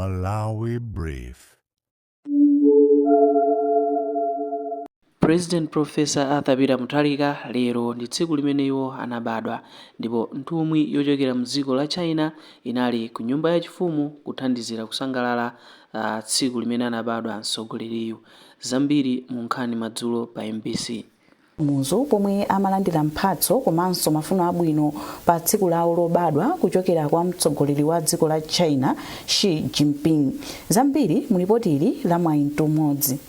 Malawi Brief. President Professor Arthur Peter Mutharika, lero ndi tsiku limene iwo anabadwa, ndipo nthumwi yochokera mdziko la China inali ku nyumba yachifumu kuthandizira kusangalala tsiku limene anabadwa mtsogoleriyu. Zambiri mu nkhani madzulo pa MBC. Muzu pomwe amalandira mphatso komanso mafuno abwino pa tsiku lawo lobadwa kuchokera kwa mtsogoleri wa dziko la China, Xi Jinping. Zambiri mu lipoti ili la Mwayi Mtumodzi.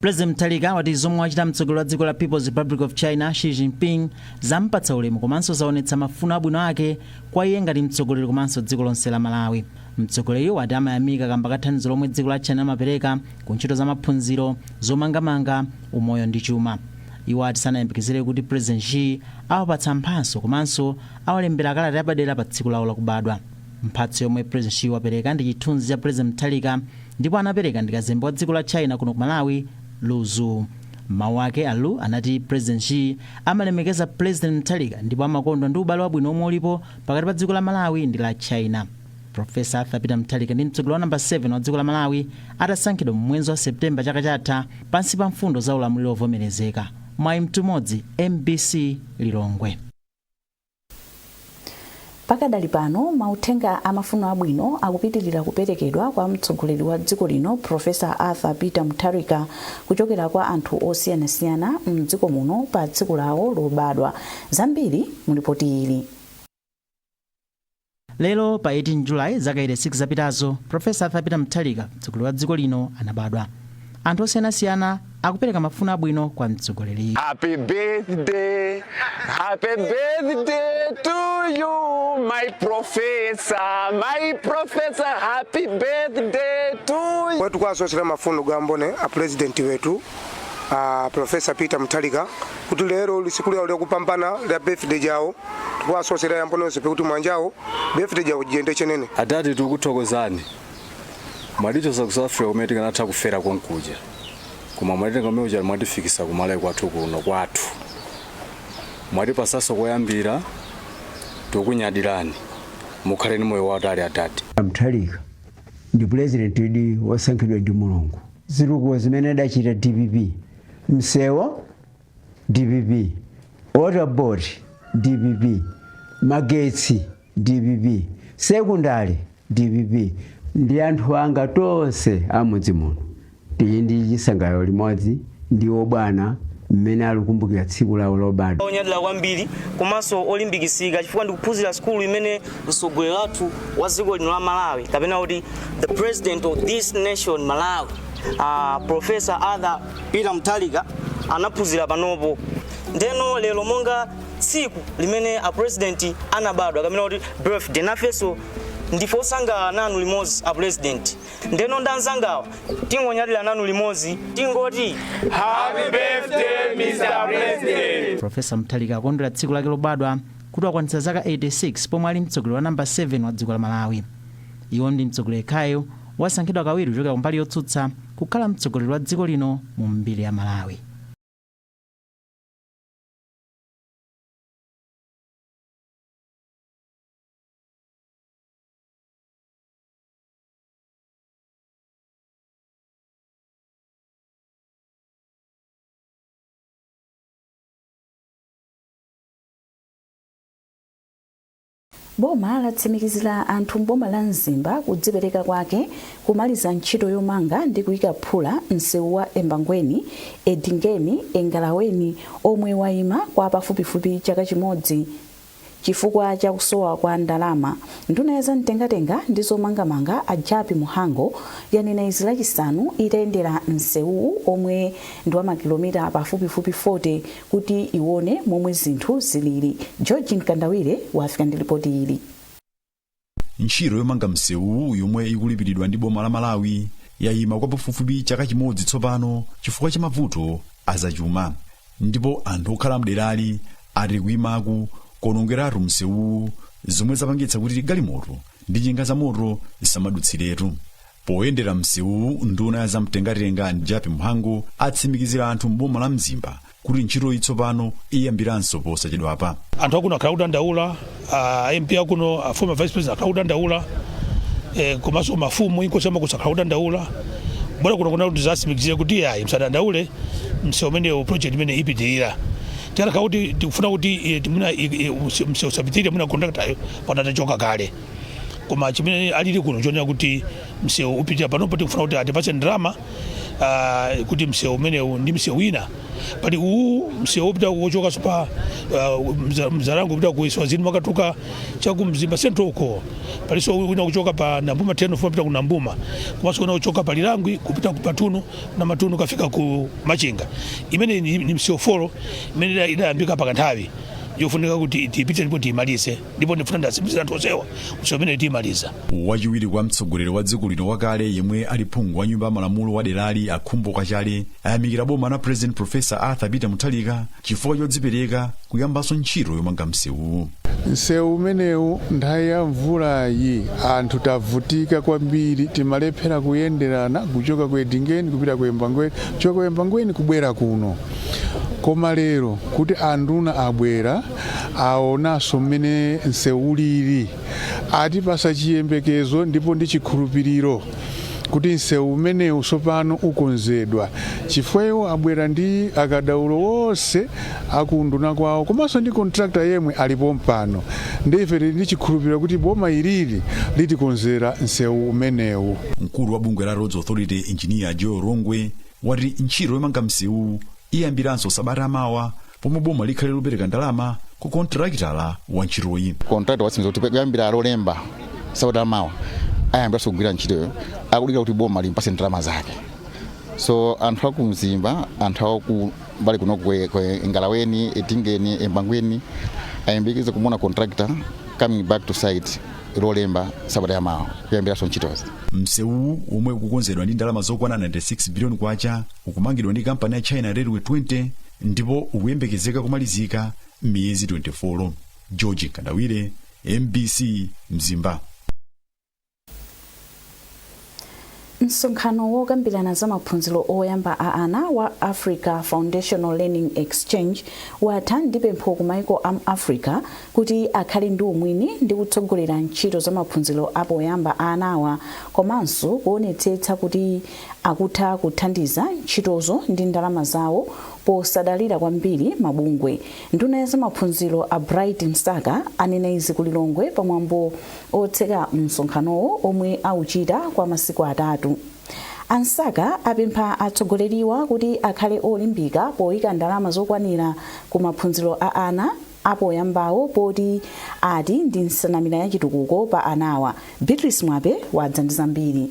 President Mutharika wati zomwe wachita mtsogoleri wa dziko la People's Republic of China, Xi Jinping, zampatsa ulemu komanso zaonetsa mafuno abwino ake kwa iye ngati mtsogoleri komanso dziko lonse la Malawi. Mtsogoleri wati amayamika kamba ka thandizo lomwe dziko la China limapereka ku ntchito za maphunziro, zomangamanga, umoyo ndi chuma. Iwo ati sanayembekezere kuti President Xi awapatsa mphatso komanso awalembera kalata yapadera pa tsiku lawo lakubadwa. Mphatso yomwe President Xi wapereka ndi chithunzi cha President Mutharika, ndipo anapereka ndi kazembe wa dziko la China kuno ku Malawi, Lu Zhu. Mawu ake, a Lu anati President Xi amalemekeza President Mutharika ndipo amakondwa ndi ubale wabwino omwe ulipo pakati pa dziko la Malawi ndi la China. Professor Arthur Peter Mutharika ndi mtsogoleri wa namba 7 wa dziko la Malawi atasankhidwa mu mwezi wa September chaka chatha pansi pa mfundo za ulamuliro wovomerezeka. Mwayi Mtumodzi, MBC, Lilongwe. Pakadali pano, mauthenga amafuno abwino akupitilira kuperekedwa kwa mtsogoleri wa dziko lino, Professor Arthur Peter Mutharika, kuchokera kwa anthu osiyanasiyana mdziko muno pa tsiku lawo lobadwa. Zambiri mu lipoti ili. Lero pa 18 July, zaka 86 zapitazo, Professor Arthur Peter Mutharika, mtsogoleri wa dziko lino, anabadwa. Anthu osiyanasiyana akupereka mafuno abwino kwa mtsogoleri. Happy birthday, happy birthday to you, my professor, my professor, happy birthday to you. Wetu kwasosera mafuno gambone a president wetu, a Professor Peter Mutharika, kuti lero lisiku lyawo lyakupambana lya birthday jawo, tikwasosera yambone yonse kuti mwanjawo birthday jawo jiyende chenene. Adati tikuthokozani, mwatichosa ku South Africa kumene tikanatha kufera konkuja, koma mwatitenga kumene kuja, mwatifikisa ku Malawi kwathu kuno kwathu, mwatipasanso koyambira. Tikukunyadirani, mukhale ni moyo wautali, adati. Mutharika ndi president idi wosankhidwa ndi Mulungu. Zitukuko zimene adachita DPP, msewo DPP, water board DPP, magetsi DPP, sekondari DPP. Ndi anthu anga tonse amudzi muno tili ndi chisangalalo limodzi ndi obwana mmene alikumbukira tsiku lawo lobadwa. Onyadira kwambiri komanso olimbikitsika chifukwa ndikuphunzira sukulu imene mtsogoleri wathu wa dziko lino la Malawi, kapena kuti the president of this nation, Malawi, Professor Arthur Peter Mutharika, anaphunzira panopo. Ndeno lero monga tsiku limene a president anabadwa, kapena kuti birthday, nafenso ndife osangalala nanu limodzi, a president. Ndeno ndanzangawa tingonyadira nanu limodzi, tingoti Happy birthday, Mr. President. Professor Mutharika akondwera tsiku lake lobadwa kuti wakwanitsa zaka 86 pomwe ali mtsogoleri wa namba 7 wa dziko la Malawi. Iwo ndi mtsogoleri yekhayo wasankhidwa kawiri kuchokera kumbali yotsutsa kukhala mtsogoleri wa dziko lino mu mbiri ya Malawi. Boma latsimikizira anthu mboma la Mzimba kudzipereka kwake kumaliza ntchito yomanga ndi kuyika phula msewu wa Embangweni Edingeni Engalaweni, omwe wayima kwa pafupifupi chaka chimodzi chifukwa cha kusowa kwa ndalama. Nduna ya zamtengatenga ndi zomangamanga, a Jappie Mhango, yanena izi Lachisanu itayendera msewuwu, omwe ndi wa makilomita pafupifupi 40, kuti iwone momwe zinthu zilili. George Mkandawire wafika ndi ripoti ili. Ntchito yomanga msewu, yomwe ikulipiridwa ndi boma la Malawi, yayima kwa pafupifupi chaka chimodzi tsopano chifukwa cha mavuto azachuma, ndipo anthu okhala mderali ati kuyimaku kuonongeratu msewuwu, zomwe zapangitsa kuti galimoto ndi njinga za moto zisamadutsiretu. Poyendera msewuwu, nduna ya zamtengatenga Jappie Mhango atsimikizira anthu mboma la Mzimba kuti ntchitoyi tsopano iyambiranso posachedwapa. Anthu akuno akhala kudandaula, MP akuno, a former vice president akhala kudandaula. Komanso mafumu inkosi amakusakhala kudandaula bora kuno kuna kuti zatsimikizire kuti ayi, msadandaule, msewu umenewu, project imene ipitirira. Tikanakhala kuti tikufuna kuti mwina msewu usapitirire, mwina contractor panatachoka kale. Koma chimene alili kuno chonena kuti msewu upitirira. Panopo tikufuna kuti atipatse ndalama kuti msewu umenewu ndi msewu wina pali uwu, msewu upita wochokanso pa Mzalango upita ku Eswazini, makatuka chaku Mzimba Central uko. Palinso wina kuchoka pa Nambuma teno kupita ku Nambuma, komanso wina kuchoka pa Lilangwi kupita ku Patunu na Matunu kafika ku Machinga. Imene ni msewu 4 imene idayambika pakanthawi yofunika kuti tiyipite ndipo tiyimalize, ndipo ndifuna ndasimbiza anthu onsewa msewu umene tiyimaliza. Wachiwiri kwa mtsogoleri wa dziko lino wakale, yemwe ali phungu wa nyumba ya malamulo wa derali, Akhumbo Kachali, ayamikira boma la President Professor Arthur Peter Mutharika chifukwa chodzipereka kuyambanso ntchito yomanga msewuwu. Msewu umenewu, nthawi ya mvulayi anthu tavutika kwambiri. Timalephera kuyenderana kuchoka ku Edingeni kupita ku Embangweni, kuchoka ku Embangweni kubwera kuno. Koma lero kuti anduna abwera, aonanso mmene msewu ulili, atipasa chiyembekezo ndipo ndi chikhulupiriro kuti msewu umenewu tsopano ukonzedwa, chifukwa iwo abwera ndi akadaulo wonse akunduna kwawo komanso ndi contractor yemwe alipo mpano. Ndi ife tili ndi chikhulupiriro kuti boma ilili litikonzera msewu umenewu. Mkulu wa bungwe la Roads Authority, Engineer Joe Rongwe, wati ntchito yomanga msewu iyambiranso sabata amawa pomwe boma likhale lopereka ndalama ku kontrakitala wa ntchitoyi. Contractor watsimikiza kuti kuyambira Lolemba sabata amawa ayambiranso kugwira ntchitoyo, akudikira kuti boma limpase ndalama zake. So anthu aku Mzimba, anthu aku mbali kuno kwe Ngalaweni, Etingeni, Embangweni ayembekeze kumuona contractor coming back to site Lolemba sabata yamawa kuyambiranso ntchitozi. Msewu omwe ukukonzedwa ndi ndalama zokwana 96 biliyoni kwacha ukumangidwa ndi kampani ya China Railway 20 ndipo ukuyembekezeka kumalizika miyezi 24. George Kandawire, MBC, Mzimba. Msonkhano wokambirana za maphunziro oyamba a ana wa Africa Foundational Learning Exchange watha ndi pempho ku maiko a Africa kuti akhale ndi umwini ndi kutsogolera ntchito za maphunziro apoyamba a anawa, komanso kuonetsetsa kuti akutha kuthandiza ntchitozo ndi ndalama zawo posadalira kwambiri mabungwe. Nduna ya zamaphunziro a Bright Msaka anena izi ku Lilongwe pamwambo otseka msonkhanowo omwe auchita kwa masiku 3. A Msaka apempha atsogoleriwa kuti akhale olimbika poyika ndalama zokwanira ku maphunziro a ana apoyambawo, poti ati ndi nsanamira ya chitukuko pa anawa. Beatrice Mwape wadza ndi zambiri.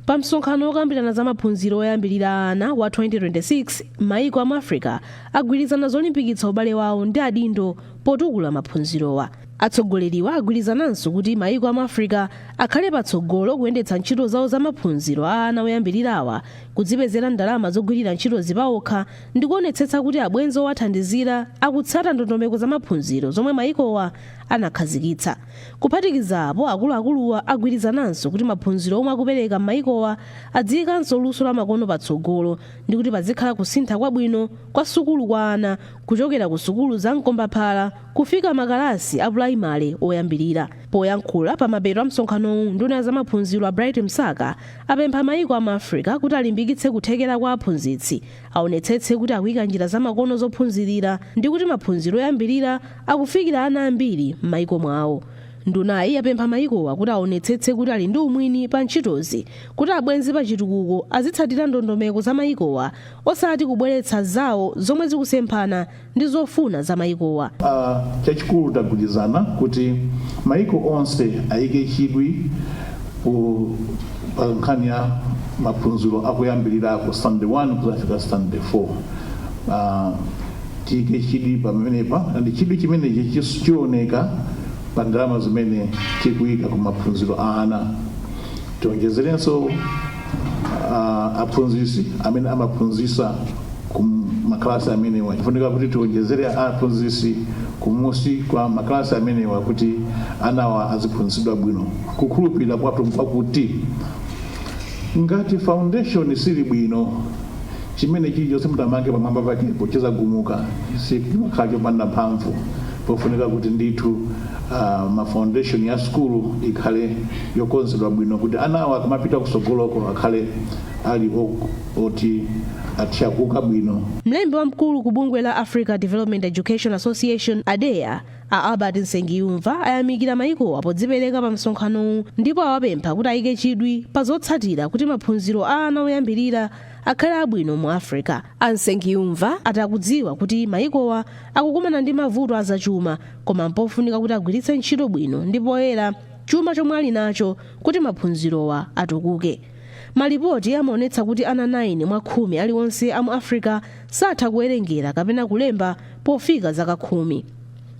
Pa msonkhano wokambirana za maphunziro oyambirira ana wa 2026, maiko a Africa agwirizana zolimbikitsa ubale wawo ndi adindo potukula maphunzirowa. Atsogoleriwa agwirizananso kuti maiko a Africa akhale patsogolo kuyendetsa ntchito zawo za maphunziro a ana oyambirirawa, kudzipezera ndalama zogwirira ntchito zipawokha ndi kuonetsetsa kuti abwenzi owathandizira akutsata ndondomeko za maphunziro zomwe maikowa anakhazikitsa. Kuphatikiza apo, akuluakuluwa agwirizananso kuti maphunziro omwe akupereka m'maikowa adziyikanso luso la makono patsogolo ndi kuti pazikhala kusintha kwabwino kwa sukulu kwa ana kuchokera ku sukulu za mkombaphala kufika makalasi a pulaimale oyambirira. Poyankhula pa mapeto a msonkhanowu, nduna ya zamaphunziro a Bright Msaka apempha maiko a Africa kuti alimbikitse kuthekera kwa aphunzitsi, aonetsetse kuti akuyika njira zamakono zophunzirira ndi kuti maphunziro oyambirira akufikira ana ambiri m'maiko mwawo. Ndunayi yapempha maikowa kuti aonetsetse kuti ali ndi umwini pa ntchitozi, kuti abwenzi pa chitukuko azitsatira ndondomeko za maikowa osati kubweretsa zawo zomwe zikusemphana ndi zofuna za maikowa. Chachikulu tagwirizana kuti maiko onse ayike chidwi pa nkhani ya maphunziro akuyambirirako, standard 1 kuzafika standard 4. Tiyike chidwi pamenepa, ndi chidwi chimenechi chioneka pa ndalama zimene tikuyika ku maphunziro a ana. Tionjezerenso aphunzitsi amene amaphunzitsa ku makalasi amenewa. Chifunika kuti tionjezere aphunzitsi kumusi kwa makalasi amenewa kuti anawa aziphunzitsidwa bwino. Kukhulupirira kwathu kwakuti ngati foundation sili bwino, chimene chilichonse mutamange pamwamba pakepo chizagumuka, chimakhala chopanda mphamvu. Pofunika kuti ndithu Ma foundation ya skulu ikhale yokonzedwa bwino kuti anawo akamapita kusogoloko akhale ali oti athiakuka bwino. Mlembi wamkulu ku bungwe la Africa Development Education Association, ADEA, a Albert Nsengiyumva, ayamikira mayikowa podzipereka pa msonkhanowu ndipo awapempha kuti ayike chidwi pa zotsatira kuti maphunziro a ana oyambirira akhale abwino mu Africa. A Nsengiyumva atakudziwa kuti mayikowa akukumana ndi mavuto azachuma, koma mpofunika kuti agwiritse ntchito bwino ndi poyera chuma chomwe ali nacho kuti maphunzirowa atukuke. Malipoti amaonetsa kuti ana 9 mwa 10 aliwonse amu Africa satha kuwerengera kapena kulemba pofika zaka 10.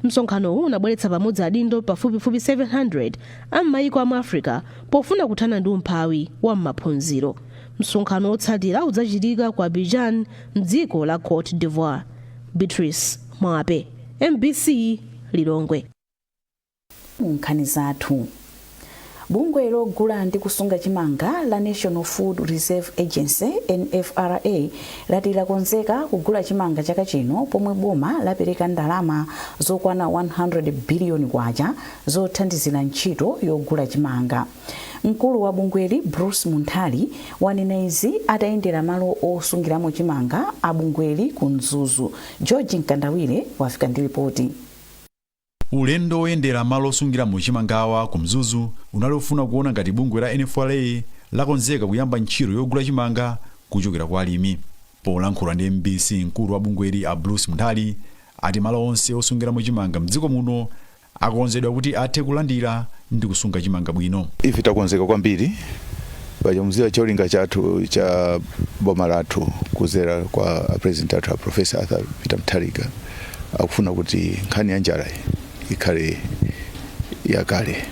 Msonkhanowu unabweretsa pamodzi adindo pafupifupi 700 a m'mayiko amu Africa pofuna kuthana ndi umphawi wa m'maphunziro. Msonkhano wotsatira udzachitika ku Abidjan, mdziko la Cote d'Ivoire. Beatrice Mwape, MBC, Lilongwe. Mu nkhani zathu, bungwe logula ndi kusunga chimanga la National Food Reserve Agency, NFRA, lati lakonzeka kugula chimanga chaka chino pomwe boma lapereka ndalama zokwana 100 biliyoni kwacha zothandizira ntchito yogula chimanga. Mkulu wa bungweli, Bruce Munthali, wanena izi atayendera malo osungiramo chimanga a bungweli ku Mzuzu. George Mkandawire wafika ndi ripoti. Ulendo woyendera malo osungiramo chimangawa ku Mzuzu unali ofuna kuona ngati bungwe la NFRA lakonzeka kuyamba ntchito yogula chimanga kuchokera kwa alimi. Polankhula ndi MBC, mkulu wa bungweli a Bruce Munthali ati malo onse osungiramo chimanga mdziko muno akonzedwa kuti athe kulandira ndi kusunga chimanga bwino. Ife takonzeka kwambiri. Paja cholinga chathu cha boma lathu kuzera kwa president athu a Professor Arthur Peter Mutharika, akufuna kuti nkhani ya njala ikhale yakale.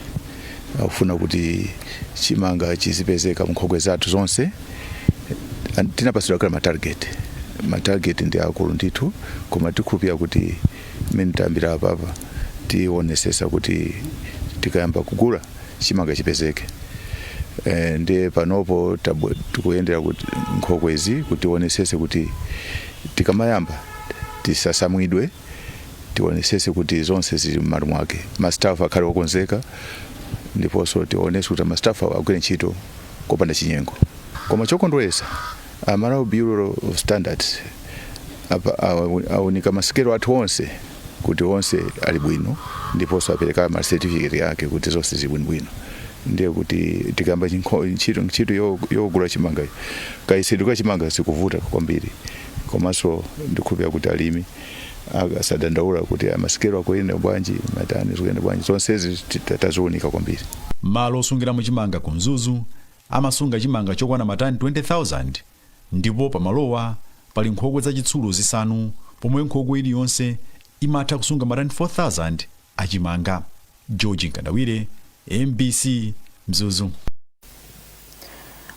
Akufuna kuti chimanga chizipezeka munkhokwe zathu zonse. Tinapasidwa kale ma target. Ma target ndi akulu ndithu, koma tikhulupirira kuti mmene tayambira apapa tionesesa kuti tikayamba kugula chimanga chipezeke. Ndiye panopo tikuyendera kuti nkhokwezi kuti tionesese kuti tikamayamba tisasamwidwe, tionesese kuti zonse zili m'malo mwake, ma staff akhale okonzeka, ndiponso tionese kuti ma staff agwire ntchito kopanda chinyengo. Koma chokondweresa, a Malawi Bureau of Standards aunika masikelo athu onse kuti onse ali bwino, ndiponso apereka ma certificate yake kuti zonse zili bwinobwino. Ndiye kuti tikayamba ntchito yogula chimanga, kayisidwe ka chimanga sikuvuta kwambiri. Komanso ndikhulupirira kuti alimi asadandaula kuti amasikelo akuyenda bwanji, matani zikuyenda bwanji. Zonsezi taziunika kwambiri. Malo osungiramo chimanga ku Mzuzu amasunga chimanga chokwana matani 20,000, ndipo pamalowa pali nkhokwe zachitsulo zisanu, pomwe nkhokwe iliyonse imatha kusunga matani 4,000 achimanga. George Nkandawire, MBC, Mzuzu.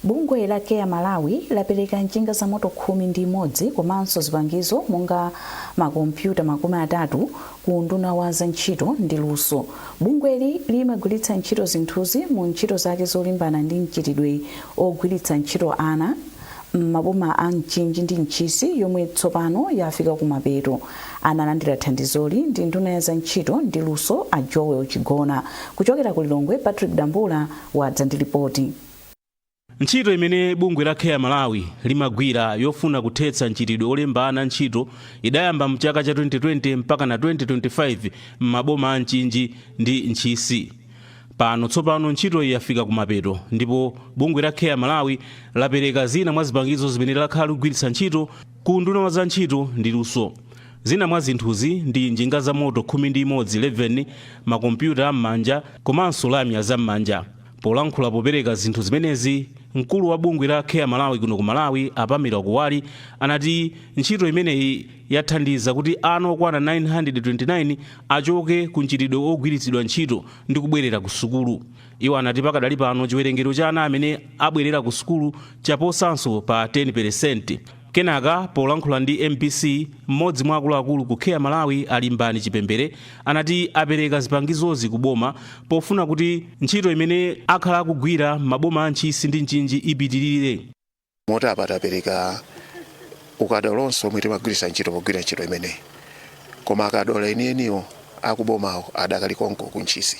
Bungwe la Care Malawi lapereka njinga za moto 11 komanso zipangizo monga makompyuta 30 ku nduna wa za ntchito ndi luso. Bungweli limagwiritsa ntchito zinthuzi mu ntchito zake zolimbana ndi mchitidwe ogwiritsa ntchito ana m'maboma a Mchinji ndi Ntchisi, yomwe tsopano yafika kumapeto. Analandira thandizoli ndi nduna ya za ntchito ndi luso a Joel Chigona. Kuchokera ku Lilongwe, Patrick Dambula wadza ndi ripoti. Ntchito imene bungwe la Care Malawi limagwira yofuna kuthetsa mchitidwe olembana ntchito idayamba mchaka cha 2020 mpaka na 2025 m'maboma a Mchinji ndi Ntchisi. Pano tsopano ntchito iyi yafika kumapeto, ndipo bungwe la Care Malawi lapereka zina mwa zipangizo zimene lakhala likugwiritsa ntchito ku nduna wa za ntchito ndi luso. Zina mwa zinthuzi ndi njinga za moto 11, 11, makompyuta am'manja komanso lamya zam'manja. Polankhula popereka zinthu zimenezi, mkulu wa bungwe la Care Malawi kuno ku Malawi a Pamela Kuwali anati ntchito imeneyi yathandiza kuti ana okwana 929 achoke ku mchitidwe ogwiritsidwa ntchito ndi kubwerera ku sukulu. Iwo anati pakadali pano chiwerengero cha ana amene abwerera ku sukulu chaposanso pa 10%. Kenaka polankhula ndi MBC, mmodzi mwa akuluakulu ku Care Malawi Alimbani Chipembere anati apereka zipangizozi ku boma pofuna kuti ntchito imene akhala akugwira maboma a Ntchisi ndi Mchinji ipitirire. Moti apa tapereka ukadaulo onse omwe timagwiritsa ntchito pogwira ntchito imeneyi, koma akadaulo enieniwo Akubomawo adakali konko kuntchisi,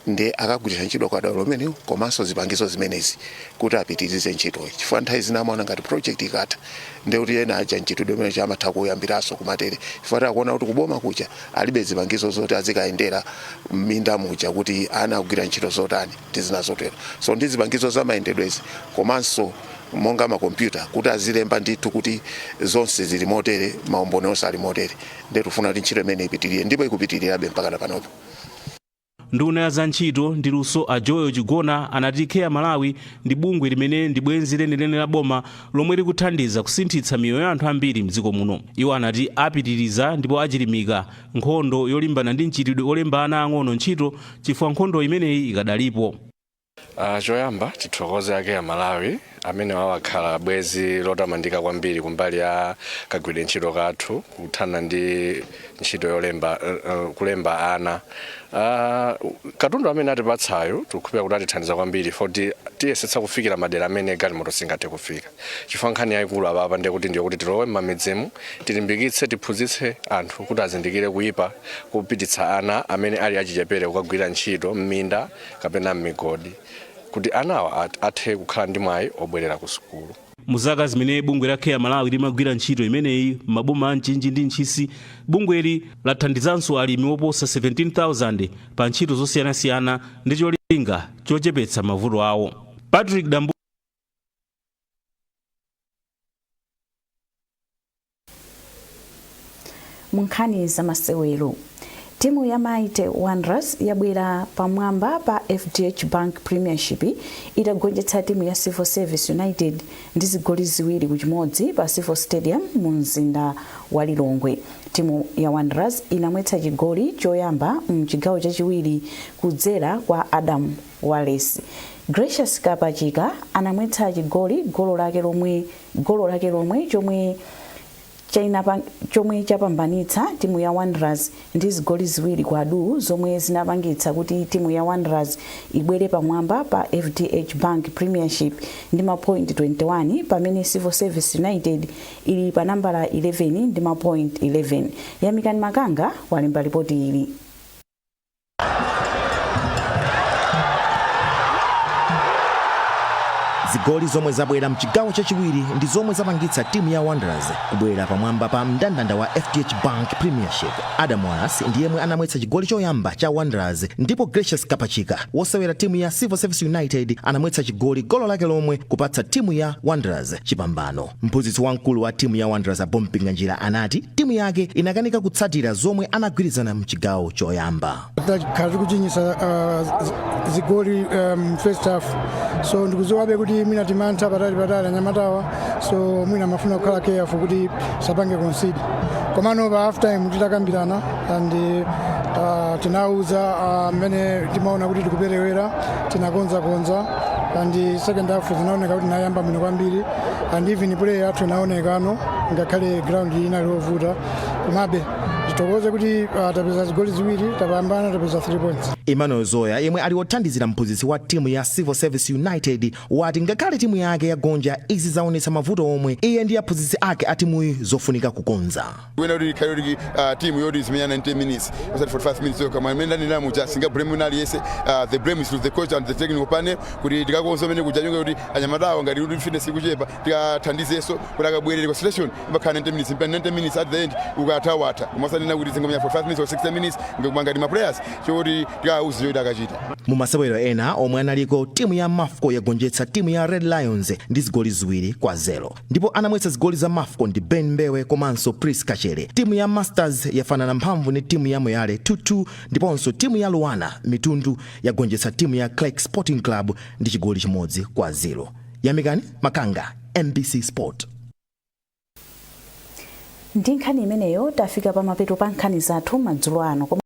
ndi akagwiritsa ntchito ukadaulo umenewu komanso zipangizo zimenezi kuti apitirize ntchitoyi, chifukwa nthawi zina amaona ngati project ikatha ndi kuti ena aja mchitidwe umene amatha kuyambiranso kumatere, chifukwa akuona kuti kuboma kuja alibe zipangizo zoti azikayendera m'minda muja kuti ana akugwira ntchito zotani ndi zina zotero. So ndi zipangizo zamayendedwezi komanso monga makompyuta kuti azilemba ndithu kuti zonse zili motere, maumboni onse ali motere, ndi tifuna kuti ntchito imene ipitirire, ndipo ikupitirirabe mpaka panopo. Nduna ya za ntchito ndi luso a Joel Chigona anati Care Malawi ndi bungwe limene ndi bwenzi lenileni la boma lomwe likuthandiza kusinthitsa miyoyo ya anthu ambiri mdziko muno. Iwo anati apitiriza ndipo achilimika nkhondo yolimbana ndi mchitidwe olemba ana ang'ono ntchito, chifukwa nkhondo imeneyi ikadalipo. Choyamba tithokoze a Care Malawi amene wawakhala bwenzi lotamandika kwambiri kumbali ya kagwiridwe ntchito kathu kuthana ndi ntchito yolemba kulemba ana. Katundu amene atipatsayo tikukhulupirira kuti atithandiza kwambiri, foti tiyesetsa kufikira madera amene galimoto singathe kufika, chifukwa nkhani yayikulu apapa ndiye kuti ndiyo kuti tilowe m'mamidzimu, tilimbikitse, tiphunzitse anthu kuti azindikire kuyipa kupititsa ana amene ali achichepere kukagwira ntchito m'minda kapena m'migodi, kuti anawa athe kukhala ndi mwayi obwerera ku sukulu. Muzaka zimene bungwe la Care Malawi limagwira ntchito imeneyi m'maboma a Mchinji ndi Ntchisi, bungweli lathandizanso alimi oposa 17,000 pa ntchito zosiyanasiyana ndi cholinga chochepetsa mavuto awo. Patrick Dambu. Mu nkhani za masewero, timu ya Mighty Wanderers yabwera pamwamba pa FDH Bank Premiership itagonjetsa timu ya Civil Service United ndi zigoli 2-1 pa Civil Stadium mu mzinda wa Lilongwe. Timu ya Wanderers inamwetsa chigoli choyamba mchigawo chachiwiri kudzera kwa Adam Wallace. Gracious Kapachika anamwetsa chigoli golo lake lomwe chomwe chapambanitsa timu ya Wanderers ndi zigoli 2-0, zomwe zinapangitsa kuti timu ya Wanderers ibwere pamwamba pa FDH Bank Premiership ndi mapoint 21, pamene Civil Service United ili pa nambala 11 ndi mapoint 11. Yamikani Makanga walemba ripoti ili. Zigoli zomwe zabwera mchigawo chachiwiri ndi zomwe zapangitsa timu ya Wanderers kubwera pamwamba pa mndandanda wa FDH Bank Premiership. Adam Wallace ndi yemwe anamwetsa chigoli choyamba cha Wanderers, ndipo Gracious Kapachika, wosewera timu ya Civil Service United, anamwetsa chigoli golo lake lomwe kupatsa timu ya Wanderers chipambano. Mphunzitsi wamkulu wa timu ya Wanderers, a Bob Mpinganjira, anati timu yake inakanika kutsatira zomwe anagwirizana mchigawo choyamba. Takhala tikuchinyisa zigoli first half, so ndikudziwabe kuti mwina timantha patali patali anyamatawa, so mwina amafuna kukhala careful kuti sapange concede. Komano pa half time titakambirana and tinauza mmene timaona kuti tikuperewera, tinakonzakonza and second half zinaoneka kuti tinayamba bwino kwambiri and even play yathu inaonekano ngakhale ground inali yovuta. Komabe tithokoze kuti tapeza zigoli ziwiri, tapambana, tapeza 3 points. Emmanuel Zoya, yemwe ali wothandizira mphunzitsi wa timu ya Civil Service United, wati ngakhale timu yake yagonja, izi zaonetsa mavuto omwe iye ndi aphunzitsi ake a timuyi zofunika kukonza. Wena kuti ikhale kuti team yoti izimenya 90 minutes osati 45 minutes yokha. Mwamene ndanena muja, singa blame wina aliyense. The blame is to the coach and the technical panel kuti tikakonza umene kuja chonga kuti anyamatawo ngati kuti fitness ikuchepa, tikathandizenso kuti akabwerere concentration imakhala 90 minutes mpaka 90 minutes. At the end ukatha watha, koma osanena kuti zingomenya 45 minutes or 60 minutes ngati ma players choti tikauze choti akachita. Mu masewero ena omwe analiko, timu ya Mafco yagonjetsa timu ya Red Lions ndi zigoli 2-0, ndipo anamwetsa zigoli za Mafco ndi Ben Mbewe komanso Pris Kachere. Timu ya Masters yafanana mphamvu ndi timu ya Moyale 2-2, ndiponso timu ya Luanar Mitundu yagonjetsa timu ya Clark Sporting Club ndi chigoli 1-0. Yamikani Makanga, MBC Sport. Ndi nkhani imeneyo tafika pamapeto pa nkhani zathu madzulo ano.